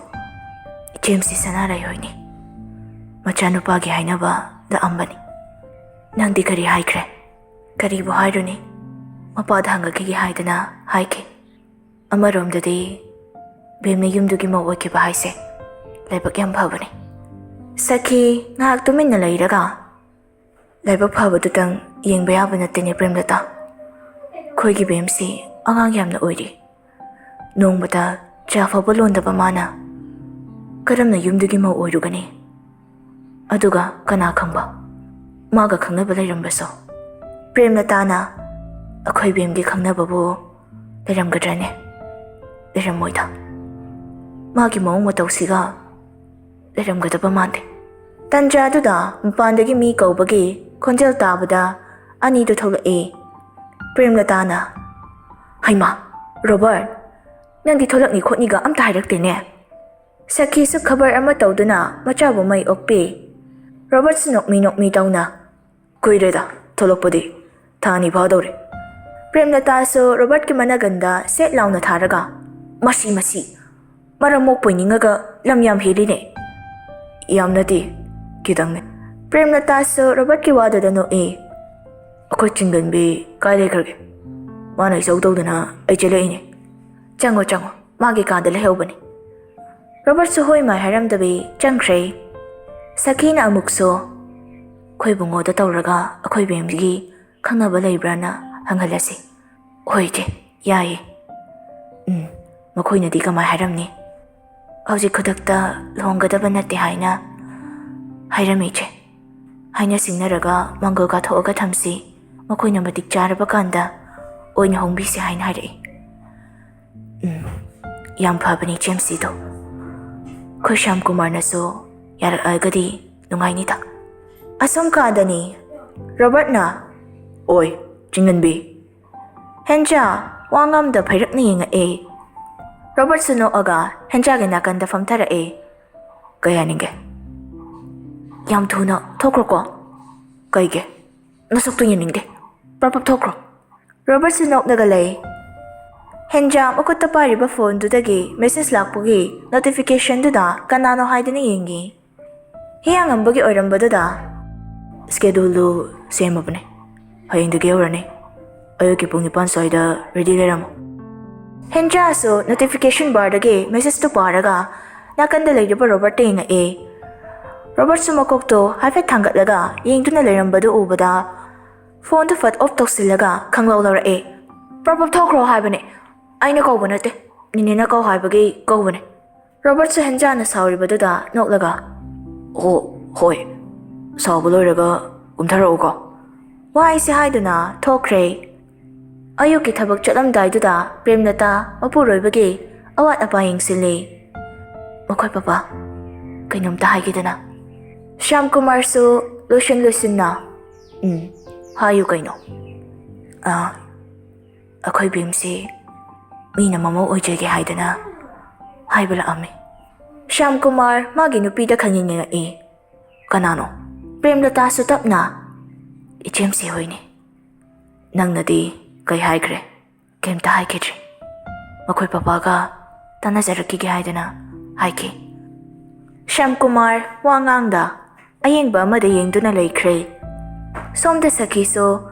"ꯏꯆꯦꯝꯁꯤ ꯁꯅꯥꯔꯩ ꯍꯣꯏꯅꯤ꯫ ꯃꯆꯥꯅꯨꯄꯥꯒꯤ ꯍꯥꯏꯅꯕ ꯂꯥꯛꯑꯝꯕꯅꯤ꯫" "ꯅꯪꯗꯤ ꯀꯔꯤ ꯍꯥꯏꯈ꯭ꯔꯦ?" "ꯀꯔꯤꯕꯨ ꯍꯥꯏꯔꯨꯅꯤ? ꯃꯄꯥꯗ ꯍꯪꯉꯛꯈꯤꯒꯦ ꯍꯥꯏꯗꯅ ꯍꯥꯏꯈꯤ꯫" "ꯑꯃꯔꯣꯝꯗꯗꯤ ꯕꯦꯝꯅ ꯌꯨꯝꯗꯨꯒꯤ ꯃꯧ ꯑꯣꯏꯈꯤꯕ ꯍꯥꯏꯁꯦ ꯂꯥꯏꯕꯛ ꯌꯥꯝ ꯐꯕꯅꯤ꯫" ꯁꯈꯤ ꯉꯥꯏꯍꯥꯛ ꯇꯨꯃꯤꯟꯅ ꯂꯩꯔꯒ, "ꯂꯥꯏꯕꯛ ꯐꯕꯗꯨꯇꯪ ꯌꯦꯡꯕ ꯌꯥꯕ ꯅꯠꯇꯦꯅꯦ ꯄ꯭ꯔꯦꯝꯂꯇꯥ꯫ ꯑꯩꯈꯣꯏꯒꯤ ꯕꯦꯝꯁꯤ ꯑꯉꯥꯡ ꯌꯥꯝꯅ ꯑꯣꯏꯔꯤ꯫ ꯅꯣꯡꯃꯇ ꯆꯥ ꯐꯥꯎꯕ ꯂꯣꯟꯗꯕ ꯃꯥꯅ ꯀꯔꯝꯅ ꯌꯨꯝꯗꯨꯒꯤ ꯃꯧ ꯑꯣꯏꯔꯨꯒꯅꯤ? ꯑꯗꯨꯒ ꯀꯅꯥ ꯈꯪꯕ, ꯃꯥꯒ ꯈꯪꯅꯕ ꯂꯩꯔꯝꯕꯁꯨ꯫" ꯄ꯭ꯔꯦꯝꯂꯇꯥꯅ, "ꯑꯩꯈꯣꯏ ꯕꯦꯝꯒꯤ ꯈꯪꯅꯕꯕꯨ ꯂꯩꯔꯝꯒꯗ꯭ꯔꯅꯦ? ꯂꯩꯔꯝꯃꯣꯏꯗ꯫ ꯃꯥꯒꯤ ꯃꯑꯣꯡ ꯃꯇꯧꯁꯤꯒ ꯂꯩꯔꯝꯒꯗꯕ ꯃꯥꯟꯗꯦ꯫" ꯇꯟꯖꯥꯗꯨꯗ ꯃꯄꯥꯟꯗꯒꯤ ꯃꯤ ꯀꯧꯕꯒꯤ ꯈꯣꯟꯖꯦꯜ ꯇꯥꯕꯗ ꯑꯅꯤꯗꯨ ꯊꯣꯛꯂꯛꯏ꯫ ꯄ꯭ꯔꯦꯝꯂꯇꯥꯅ, "ꯍꯩꯃꯥ, ꯔꯣꯕꯔꯠ, ꯅꯪꯗꯤ ꯊꯣꯛꯂꯛꯅꯤ ꯈꯣꯠꯅꯤꯒ ꯑꯝꯇ ꯍꯥꯏꯔꯛꯇꯦꯅꯦ꯫" ꯁꯈꯤꯁꯨ ꯈꯕꯔ ꯑꯃ ꯇꯧꯗꯨꯅ ꯃꯆꯥꯕꯨ ꯃꯩ ꯑꯣꯛꯄꯤ꯫ ꯔꯣꯕꯔꯠꯁꯨ ꯅꯣꯛꯃꯤ ꯅꯣꯛꯃꯤ ꯇꯧꯅ, "ꯀꯨꯏꯔꯦꯗ ꯊꯣꯛꯂꯛꯄꯗꯤ, ꯊꯥ ꯑꯅꯤ ꯐꯥꯗꯧꯔꯦ꯫" ꯄ꯭ꯔꯦꯝꯂꯇꯥꯁꯨ ꯔꯣꯕꯔꯠꯀꯤ ꯃꯅꯥꯒꯟꯗ ꯁꯦꯠ ꯂꯥꯎꯅ ꯊꯥꯔꯒ, "ꯃꯁꯤ, ꯃꯁꯤ, ꯃꯔꯝ ꯃꯣꯛꯄ ꯑꯣꯏꯅꯤꯡꯉꯒ ꯂꯝ ꯌꯥꯝ ꯍꯦꯜꯂꯤꯅꯦ꯫" "ꯌꯥꯝ ꯅꯠꯇꯦ, ꯈꯤꯇꯪꯅꯦ꯫" ꯄ꯭ꯔꯦꯝꯂꯇꯥꯁꯨ ꯔꯣꯕꯔꯠꯀꯤ ꯋꯥꯗꯨꯗ ꯅꯣꯛꯏ꯫ "ꯑꯩꯈꯣꯏ ꯆꯤꯡꯒꯟꯕꯤ ꯀꯥꯏ ꯂꯩꯈ꯭ꯔꯒꯦ? ꯃꯥꯅ ꯏꯆꯧ ꯇꯧꯗꯅ ꯑꯩ ꯆꯦꯜꯂꯛꯏꯅꯦ꯫" "ꯆꯪꯉꯣ, ꯆꯪꯉꯣ, ꯃꯥꯒꯤ ꯀꯥꯗ ꯂꯩꯍꯧꯕꯅꯤ꯫" ꯔꯣꯕꯔꯠꯁꯨ ꯍꯣꯏ ꯃꯥꯏ ꯍꯥꯏꯔꯝꯗꯕꯤ ꯆꯪꯈ꯭ꯔꯦ꯫ ꯁꯈꯤꯅ ꯑꯃꯨꯛꯁꯨ, "ꯑꯩꯈꯣꯏ ꯕꯨꯡꯉꯣꯗ ꯇꯧꯔꯒ ꯑꯩꯈꯣꯏ ꯕꯦꯝꯒꯤ ꯈꯪꯅꯕ ꯂꯩꯕ꯭ꯔꯥꯅ ꯍꯪꯍꯜꯂꯁꯤ꯫" "ꯍꯣꯏ ꯏꯆꯦ, ꯌꯥꯏꯌꯦ꯫" "ꯎꯝ, ꯃꯈꯣꯏꯅꯗꯤ ꯀꯃꯥꯏ ꯍꯥꯏꯔꯝꯅꯤ? ꯍꯧꯖꯤꯛ ꯈꯨꯗꯛꯇ ꯂꯨꯍꯣꯡꯒꯗꯕ ꯅꯠꯇꯦ ꯍꯥꯏꯅ ꯍꯥꯏꯔꯝꯃꯤ ꯏꯆꯦ꯫" ꯍꯥꯏꯅ ꯁꯤꯡꯅꯔꯒ ꯃꯪꯒꯣꯜ ꯀꯥꯊꯣꯛꯑꯒ ꯊꯝꯁꯤ꯫ ꯃꯈꯣꯏꯅ ꯃꯇꯤꯛ ꯆꯥꯔꯕ ꯀꯥꯟꯗ ꯑꯣꯏꯅ ꯍꯣꯡꯕꯤꯁꯤ ꯍꯥꯏꯅ ꯍꯥꯏꯔꯛꯏ꯫ "ꯎꯝ, ꯌꯥꯝ ꯐꯕꯅꯤ ꯏꯆꯦꯝꯁꯤ ꯑꯗꯣ꯫ ꯑꯩꯈꯣꯏ ꯁ꯭ꯌꯥꯝ ꯀꯨꯃꯥꯔꯅꯁꯨ ꯌꯥꯔꯛꯑꯒꯗꯤ ꯅꯨꯡꯉꯥꯏꯅꯤꯗ꯫" ꯑꯁꯨꯝ ꯀꯥꯟꯗꯅꯤ ꯔꯣꯕꯔꯠꯅ, "ꯑꯣꯏ, ꯆꯤꯡꯉꯟꯕꯤ꯫" ꯍꯦꯟꯖꯥ ꯋꯥ ꯉꯝꯗ ꯐꯩꯔꯛꯅ ꯌꯦꯡꯉꯛꯑꯦ꯫ ꯔꯣꯕꯔꯠꯁꯨ ꯅꯣꯛꯑꯒ ꯍꯦꯟꯖꯥꯒꯤ ꯅꯥꯀꯟꯗ ꯐꯝꯊꯔꯛꯑꯦ꯫ "ꯀꯩ ꯍꯥꯏꯅꯤꯡꯒꯦ?" "ꯌꯥꯝ ꯊꯨꯅ ꯊꯣꯛꯈ꯭ꯔꯣꯀꯣ꯫" "ꯀꯩꯒꯤ? ꯅꯁꯛꯇꯨ ꯌꯦꯡꯅꯤꯡꯗꯦ꯫ ꯄ꯭ꯔꯞ ꯄ꯭ꯔꯞ ꯊꯣꯛꯈ꯭ꯔꯣ꯫" ꯔꯣꯕꯔꯠꯁꯨ ꯅꯣꯛꯂꯒ ꯂꯩ꯫ ꯍꯦꯟꯖꯥ ꯃꯈꯨꯠꯇ ꯄꯥꯏꯔꯤꯕ ꯐꯣꯟꯗꯨꯗꯒꯤ ꯃꯦꯁꯦꯖ ꯂꯥꯛꯄꯒꯤ ꯅꯣꯇꯤꯐꯤꯀꯦꯁꯟꯗꯨꯗ ꯀꯅꯥꯅꯣ ꯍꯥꯏꯗꯨꯅ ꯌꯦꯡꯉꯤ꯫ ꯍꯤꯌꯥꯡꯉꯝꯕꯒꯤ ꯑꯣꯏꯔꯝꯕꯗꯨꯗ, "ꯁ꯭ꯀꯦꯗꯨꯜꯗꯨ ꯁꯦꯝꯃꯕꯅꯦ꯫ ꯍꯌꯦꯡꯗꯒꯤ ꯍꯧꯔꯅꯤ꯫ ꯑꯌꯨꯛꯀꯤ ꯄꯨꯡ ꯅꯤꯄꯥꯟ ꯁ꯭ꯋꯥꯏꯗ ꯔꯦꯗꯤ ꯂꯩꯔꯝꯃꯣ꯫" ꯍꯦꯟꯖꯥꯁꯨ ꯅꯣꯇꯤꯐꯤꯀꯦꯁꯟ ꯕꯥꯔꯗꯒꯤ ꯃꯦꯁꯦꯖꯇꯨ ꯄꯥꯔꯒ ꯅꯥꯀꯟꯗ ꯂꯩꯔꯤꯕ ꯔꯣꯕꯔꯠꯇ ꯌꯦꯡꯉꯛꯑꯦ꯫ ꯔꯣꯕꯔꯠꯁꯨ ꯃꯀꯣꯛꯇꯣ ꯍꯥꯏꯐꯦꯠ ꯊꯥꯡꯒꯠꯂꯒ ꯌꯦꯡꯗꯨꯅ ꯂꯩꯔꯝꯕꯗꯨ ꯎꯕꯗ ꯐꯣꯟꯗꯨ ꯐꯠ ꯑꯣꯐ ꯇꯧꯁꯤꯜꯂꯒ ꯈꯪꯂꯧ ꯂꯧꯔꯛꯑꯦ꯫ "ꯄ꯭ꯔꯞ ꯄ꯭ꯔꯞ ꯊꯣꯛꯈ꯭ꯔꯣ ꯍꯥꯏꯕꯅꯦ꯫ ꯑꯩꯅ ꯀꯧꯕ ꯅꯠꯇꯦ꯫ ꯅꯦꯅꯦꯅ ꯀꯧ ꯍꯥꯏꯕꯒꯤ ꯀꯧꯕꯅꯦ꯫" ꯔꯣꯕꯔꯠꯁꯨ ꯍꯦꯟꯖꯥꯅ ꯁꯥꯎꯔꯤꯕꯗꯨꯗ ꯅꯣꯛꯂꯒ, "ꯑꯣ, ꯍꯣꯏ꯫ ꯁꯥꯎꯕ ꯂꯣꯏꯔꯒ ꯀꯨꯝꯊꯔꯛꯎꯀꯣ꯫" ꯋꯥꯍꯩꯁꯦ ꯍꯥꯏꯗꯨꯅ ꯊꯣꯛꯈ꯭ꯔꯦ꯫ ꯑꯌꯨꯛꯀꯤ ꯊꯕꯛ ꯆꯠꯂꯝꯗꯥꯏꯗꯨꯗ ꯄ꯭ꯔꯦꯝꯂꯇꯥ ꯃꯄꯨꯔꯣꯏꯕꯒꯤ ꯑꯋꯥꯠ ꯑꯄꯥ ꯌꯦꯡꯁꯤꯜꯂꯤ꯫ "ꯃꯈꯣꯏ ꯄꯄꯥ, ꯀꯩꯅꯣꯝꯇ ꯍꯥꯏꯒꯦꯗꯅ꯫" ꯁ꯭ꯌꯥꯝ ꯀꯨꯃꯥꯔꯁꯨ ꯂꯣꯏꯁꯤꯟ ꯂꯣꯏꯁꯤꯟꯅ, "ꯎꯝ, ꯍꯥꯏꯌꯨ ꯀꯩꯅꯣ꯫" "ꯑꯥ, ꯑꯩꯈꯣꯏ ꯕꯦꯝꯁꯤ ꯃꯤꯅ ꯃꯃꯧ ꯑꯣꯏꯖꯒꯦ ꯍꯥꯏꯗꯅ ꯍꯥꯏꯕ ꯂꯥꯛꯑꯝꯃꯤ꯫" ꯁ꯭ꯌꯥꯝ ꯀꯨꯃꯥꯔ ꯃꯥꯒꯤ ꯅꯨꯄꯤꯗ ꯈꯪꯅꯤꯡꯅꯤꯡꯉꯛꯏ꯫ "ꯀꯅꯥꯅꯣ?" ꯄ꯭ꯔꯦꯝꯂꯇꯥꯁꯨ ꯇꯞꯅ, "ꯏꯆꯦꯝꯁꯤ ꯍꯣꯏꯅꯤ꯫" "ꯅꯪꯅꯗꯤ ꯀꯩ ꯍꯥꯏꯈ꯭ꯔꯦ?" "ꯀꯩꯝꯇ ꯍꯥꯏꯈꯤꯗ꯭ꯔꯤ꯫ ꯃꯈꯣꯏ ꯄꯄꯥꯒ ꯇꯥꯟꯅꯖꯔꯛꯈꯤꯒꯦ ꯍꯥꯏꯗꯅ ꯍꯥꯏꯈꯤ꯫" ꯁ꯭ꯌꯥꯝ ꯀꯨꯃꯥꯔ ꯋꯥ ꯉꯥꯡꯗ ꯑꯌꯦꯡꯕ ꯑꯃꯗ ꯌꯦꯡꯗꯨꯅ ꯂꯩꯈ꯭ꯔꯦ꯫ ꯁꯣꯝꯗ ꯁꯈꯤꯁꯨ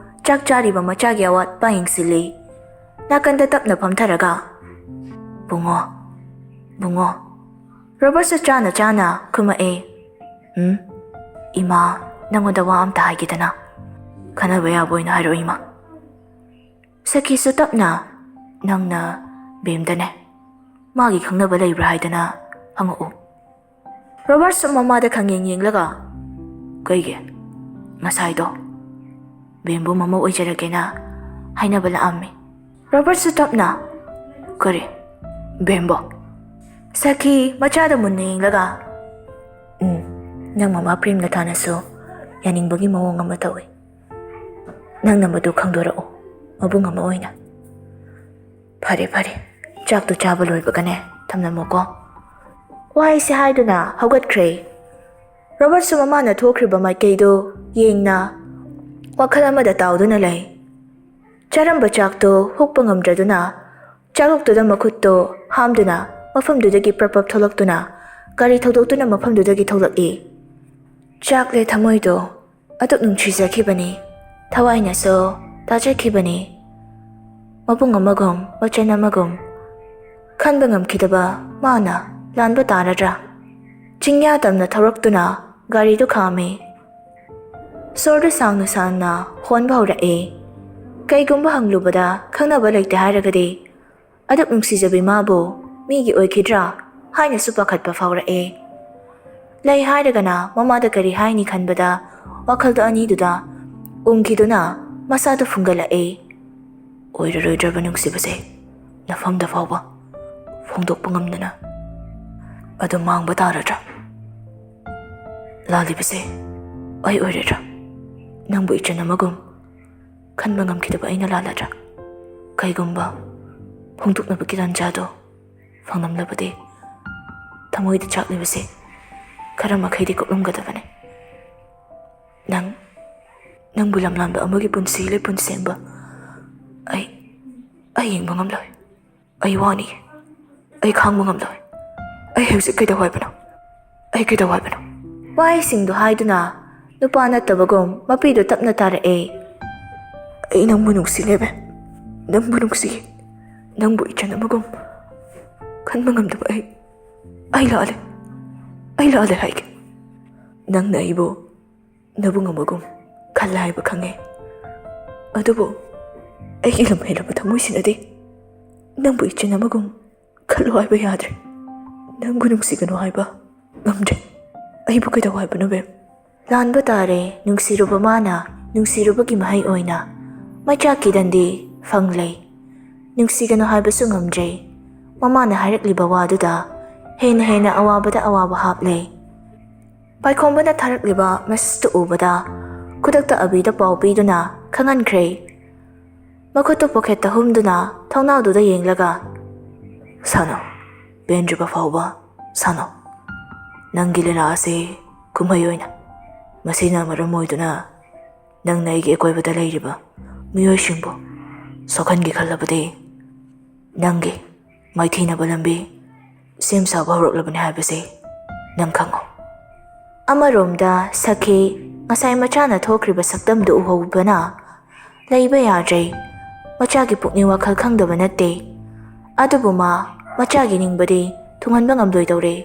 ꯆꯥꯛ ꯆꯥꯔꯤꯕ ꯃꯆꯥꯒꯤ ꯑꯋꯥꯠꯄ ꯌꯦꯡꯁꯤꯜꯂꯤ꯫ ꯅꯥꯀꯟꯗ ꯇꯞꯅ ꯐꯝꯊꯔꯒ, "ꯕꯨꯡꯉꯣ, ꯕꯨꯡꯉꯣ꯫" ꯔꯣꯕꯔꯠꯁꯨ ꯆꯥꯅ ꯆꯥꯅ ꯈꯨꯝꯃꯛꯑꯦ꯫ "ꯎꯝ? ꯏꯃꯥ, ꯅꯪꯉꯣꯟꯗ ꯋꯥ ꯑꯝꯇ ꯍꯥꯏꯒꯦꯗꯅ꯫ ꯈꯟꯅꯕ ꯌꯥꯕ ꯑꯣꯏꯅ ꯍꯥꯏꯔꯛꯑꯣ ꯏꯃꯥ꯫" ꯁꯈꯤꯁꯨ ꯇꯞꯅ, "ꯅꯪꯅ ꯕꯦꯝꯗꯅꯦ, ꯃꯥꯒꯤ ꯈꯪꯅꯕ ꯂꯩꯕ꯭ꯔꯥ ꯍꯥꯏꯗꯅ ꯍꯪꯉꯛꯎ꯫" ꯔꯣꯕꯔꯠꯁꯨ ꯃꯃꯥꯗ ꯈꯪꯌꯦꯡ ꯌꯦꯡꯂꯒ, "ꯀꯩꯒꯤ? ꯉꯁꯥꯏꯗꯣ ꯕꯦꯝꯕꯨ ꯃꯃꯧ ꯑꯣꯏꯖꯔꯒꯦꯅ ꯍꯥꯏꯅꯕ ꯂꯥꯛꯑꯝꯃꯤ꯫ ꯔꯣꯕꯔꯠꯁꯨ ꯇꯞꯅ, "ꯀꯔꯤ? ꯕꯦꯝꯕꯨ?" ꯁꯈꯤ ꯃꯆꯥꯗ ꯃꯨꯟꯅ ꯌꯦꯡꯂꯒ, "ꯎꯝ, ꯅꯪ ꯃꯃꯥ ꯄ꯭ꯔꯦꯝꯂꯇꯥꯅꯁꯨ ꯌꯥꯅꯤꯡꯕꯒꯤ ꯃꯑꯣꯡ ꯑꯃ ꯇꯧꯏ꯫ ꯅꯪꯅ ꯃꯗꯨ ꯈꯪꯗꯣꯔꯛꯎ, ꯃꯕꯨꯡ ꯑꯃ ꯑꯣꯏꯅ꯫" "ꯐꯔꯦ, ꯐꯔꯦ, ꯆꯥꯛꯇꯨ ꯆꯥꯕ ꯂꯣꯏꯕꯒꯅꯦ ꯊꯝꯂꯝꯃꯣꯀꯣ꯫" ꯋꯥꯍꯩꯁꯦ ꯍꯥꯏꯗꯨꯅ ꯍꯧꯒꯠꯈ꯭ꯔꯦ꯫ ꯔꯣꯕꯔꯠꯁꯨ ꯃꯃꯥꯅ ꯊꯣꯛꯈ꯭ꯔꯤꯕ ꯃꯥꯏꯀꯩꯗꯨ ꯌꯦꯡꯅ ꯋꯥꯈꯜ ꯑꯃꯗ ꯇꯥꯎꯗꯨꯅ ꯂꯩ꯫ ꯆꯥꯔꯝꯕ ꯆꯥꯛꯇꯨ ꯍꯨꯛꯄ ꯉꯝꯗ꯭ꯔꯗꯨꯅ ꯆꯥꯛꯂꯨꯛꯇꯨꯗ ꯃꯈꯨꯠꯇꯨ ꯍꯥꯝꯗꯨꯅ ꯃꯐꯝꯗꯨꯗꯒꯤ ꯄ꯭ꯔꯞ ꯄ꯭ꯔꯞ ꯊꯣꯛꯂꯛꯇꯨꯅ ꯒꯥꯔꯤ ꯊꯧꯗꯣꯛꯇꯨꯅ ꯃꯐꯝꯗꯨꯗꯒꯤ ꯊꯣꯛꯂꯛꯏ꯫ ꯆꯥꯛꯂꯦ ꯊꯃꯣꯏꯗꯣ ꯑꯗꯨꯛ ꯅꯨꯡꯁꯤꯖꯈꯤꯕꯅꯤ, ꯊꯋꯥꯏꯅꯁꯨ ꯇꯥꯖꯈꯤꯕꯅꯤ꯫ ꯃꯕꯨꯡ ꯑꯃꯒꯨꯝ, ꯃꯆꯟ ꯑꯃꯒꯨꯝ ꯈꯟꯕ ꯉꯝꯈꯤꯗꯕ ꯃꯥꯅ ꯂꯥꯟꯕ ꯇꯥꯔꯗ꯭ꯔꯥ? ꯆꯤꯡꯌꯥ ꯇꯝꯅ ꯊꯧꯔꯛꯇꯨꯅ ꯒꯥꯔꯤꯗꯨ ꯈꯥꯝꯃꯤ꯫ ꯁꯣꯔꯗꯨ ꯁꯥꯡꯅ ꯁꯥꯡꯅ ꯍꯣꯟꯕ ꯍꯧꯔꯛꯏ꯫ ꯀꯩꯒꯨꯝꯕ ꯍꯪꯂꯨꯕꯗ ꯈꯪꯅꯕ ꯂꯩꯇꯦ ꯍꯥꯏꯔꯒꯗꯤ ꯑꯗꯨꯛ ꯅꯨꯡꯁꯤꯖꯕꯤ ꯃꯥꯕꯨ ꯃꯤꯒꯤ ꯑꯣꯏꯈꯤꯗ꯭ꯔꯥ ꯍꯥꯏꯅꯁꯨ ꯄꯥꯈꯠꯄ ꯐꯥꯎꯔꯛꯑꯦ꯫ ꯂꯩ ꯍꯥꯏꯔꯒꯅ ꯃꯃꯥꯗ ꯀꯔꯤ ꯍꯥꯏꯅꯤ ꯈꯟꯕꯗ ꯋꯥꯈꯜꯗꯣ ꯑꯅꯤꯗꯨꯗ ꯎꯪꯈꯤꯗꯨꯅ ꯃꯁꯥꯗꯨ ꯐꯨꯡꯒꯠꯂꯛꯑꯦ꯫ ꯑꯣꯏꯔꯔꯣꯏꯗ꯭ꯔꯕ ꯅꯨꯡꯁꯤꯕꯁꯦ ꯅꯐꯝꯗ ꯐꯥꯎꯕ ꯐꯣꯡꯗꯣꯛꯄ ꯉꯝꯗꯅ ꯑꯗꯨꯝ ꯃꯥꯡꯕ ꯇꯥꯔꯗ꯭ꯔꯥ? ꯂꯥꯜꯂꯤꯕꯁꯦ ꯑꯩ ꯑꯣꯏꯔꯗ꯭ꯔꯥ? ꯅꯪꯕꯨ ꯏꯆꯟ ꯑꯃꯒꯨꯝ ꯈꯟꯕ ꯉꯝꯈꯤꯗꯕ ꯑꯩꯅ ꯂꯥꯜꯂꯗ꯭ꯔꯥ? ꯀꯩꯒꯨꯝꯕ ꯐꯣꯡꯗꯣꯛꯅꯕꯒꯤ ꯇꯥꯟꯖꯥꯗꯣ ꯐꯪꯂꯝꯂꯕꯗꯤ ꯊꯃꯣꯏꯗ ꯆꯥꯛꯂꯤꯕꯁꯦ ꯈꯔ ꯃꯈꯩꯗꯤ ꯀꯣꯛꯂꯝꯒꯗꯕꯅꯤ꯫ ꯅꯪ, ꯅꯪꯕꯨ ꯂꯝꯂꯥꯟꯕ ꯑꯃꯒꯤ ꯄꯨꯟꯁꯤ ꯂꯤꯄꯨꯟ ꯁꯦꯝꯕ ꯑꯩ, ꯑꯩ ꯌꯦꯡꯕ ꯉꯝꯂꯣꯏ꯫ ꯑꯩ ꯋꯥꯅꯤ꯫ ꯑꯩ ꯈꯥꯡꯕ ꯉꯝꯂꯣꯏ꯫ ꯑꯩ ꯍꯧꯖꯤꯛ ꯀꯩꯗꯧ ꯍꯥꯏꯕꯅꯣ? ꯑꯩ ꯀꯩꯗꯧ ꯍꯥꯏꯕꯅꯣ?" ꯋꯥꯍꯩꯁꯤꯡꯗꯨ ꯍꯥꯏꯗꯨꯅ ꯅꯨꯄꯥ ꯅꯠꯇꯕꯒꯨꯝ ꯃꯄꯤꯗꯨ ꯇꯞꯅ ꯇꯥꯔꯛꯑꯦ꯫ "ꯑꯩ ꯅꯪꯕꯨ ꯅꯨꯡꯁꯤ, ꯂꯦꯕꯦ꯫ ꯅꯪꯕꯨ ꯅꯨꯡꯁꯤ꯫ ꯅꯪꯕꯨ ꯏꯆꯟ ꯑꯃꯒꯨꯝ ꯈꯟꯕ ꯉꯝꯗꯕ ꯑꯩ, ꯑꯩ ꯂꯥꯜꯂꯦ꯫ ꯑꯩ ꯂꯥꯜꯂꯦ ꯍꯥꯏꯒꯦ꯫ ꯅꯪꯅ ꯑꯩꯕꯨ ꯅꯕꯨꯡ ꯑꯃꯒꯨꯝ ꯈꯜꯂꯦ ꯍꯥꯏꯕ ꯈꯪꯉꯦ꯫ ꯑꯗꯨꯕꯨ ꯑꯩꯒꯤ ꯂꯝ ꯍꯦꯜꯂꯕ ꯊꯃꯣꯏꯁꯤꯅꯗꯤ ꯅꯪꯕꯨ ꯏꯆꯟ ꯑꯃꯒꯨꯝ ꯈꯜꯂꯨ ꯍꯥꯏꯕ ꯌꯥꯗ꯭ꯔꯦ꯫ ꯅꯪꯕꯨ ꯅꯨꯡꯁꯤꯒꯅꯨ ꯍꯥꯏꯕ ꯉꯝꯗ꯭ꯔꯦ꯫ ꯑꯩꯕꯨ ꯀꯩꯗꯧ ꯍꯥꯏꯕꯅꯣ, ꯕꯦꯝ? ꯂꯥꯟꯕ ꯇꯥꯔꯦ ꯅꯨꯡꯁꯤꯔꯨꯕ ꯃꯥꯅ, ꯅꯨꯡꯁꯤꯔꯨꯕꯒꯤ ꯃꯍꯩ ꯑꯣꯏꯅ꯫ ꯃꯆꯥ ꯀꯤꯔꯟꯗꯤ ꯐꯪꯂꯦ꯫ ꯅꯨꯡꯁꯤꯒꯅꯨ ꯍꯥꯏꯕꯁꯨ ꯉꯝꯗ꯭ꯔꯦ꯫ ꯃꯃꯥꯅ ꯍꯥꯏꯔꯛꯂꯤꯕ ꯋꯥꯗꯨꯗ ꯍꯦꯟꯅ ꯍꯦꯟꯅ ꯑꯋꯥꯕꯗ ꯑꯋꯥꯕ ꯍꯥꯞꯂꯦ꯫ ꯄꯥꯏꯈꯣꯝꯕꯅ ꯊꯥꯔꯛꯂꯤꯕ messageꯇꯨ ꯎꯕꯗ ꯈꯨꯗꯛꯇ ꯑꯕꯤꯗ ꯄꯥꯎ ꯄꯤꯗꯨꯅ ꯈꯪꯍꯟꯈ꯭ꯔꯦ꯫ ꯃꯈꯨꯠꯇꯨ pocketꯇ ꯍꯨꯝꯗꯨꯅ ꯊꯣꯡꯅꯥꯎꯗꯨꯗ ꯌꯦꯡꯂꯒ, "ꯁꯥꯟꯅꯧ, ꯄꯦꯟꯗ꯭ꯔꯤꯕ ꯐꯥꯎꯕ ꯁꯥꯟꯅꯧ꯫ ꯅꯪꯒꯤ ꯂꯤꯂꯥ ꯑꯁꯤ ꯀꯨꯝꯍꯩ ꯑꯣꯏꯅ꯫ ꯃꯁꯤꯅ ꯃꯔꯝ ꯑꯣꯏꯗꯨꯅ ꯅꯪꯅ ꯑꯩꯒꯤ ꯑꯀꯣꯏꯕꯗ ꯂꯩꯔꯤꯕ ꯃꯤꯑꯣꯏꯁꯤꯡꯕꯨ ꯁꯣꯛꯍꯟꯒꯦ ꯈꯜꯂꯕꯗꯤ ꯅꯪꯒꯤ ꯃꯥꯏꯊꯤꯅꯕ ꯂꯝꯕꯤ ꯁꯦꯝ ꯁꯥꯕ ꯍꯧꯔꯛꯂꯕꯅꯤ ꯍꯥꯏꯕꯁꯤ ꯅꯪ ꯈꯪꯉꯨ꯫" ꯑꯃꯔꯣꯝꯗ ꯁꯈꯤ ꯉꯁꯥꯏ ꯃꯆꯥꯅ ꯊꯣꯛꯈ꯭ꯔꯤꯕ ꯁꯛꯇꯝꯗꯨ ꯎꯍꯧꯕꯅ ꯂꯩꯕ ꯌꯥꯗ꯭ꯔꯦ꯫ ꯃꯆꯥꯒꯤ ꯄꯨꯛꯅꯤꯡ ꯋꯥꯈꯜ ꯈꯪꯗꯕ ꯅꯠꯇꯦ꯫ ꯑꯗꯨꯕꯨ ꯃꯥ ꯃꯆꯥꯒꯤ ꯅꯤꯡꯕꯗꯤ ꯊꯨꯡꯍꯟꯕ ꯉꯝꯂꯣꯏꯗꯧꯔꯦ꯫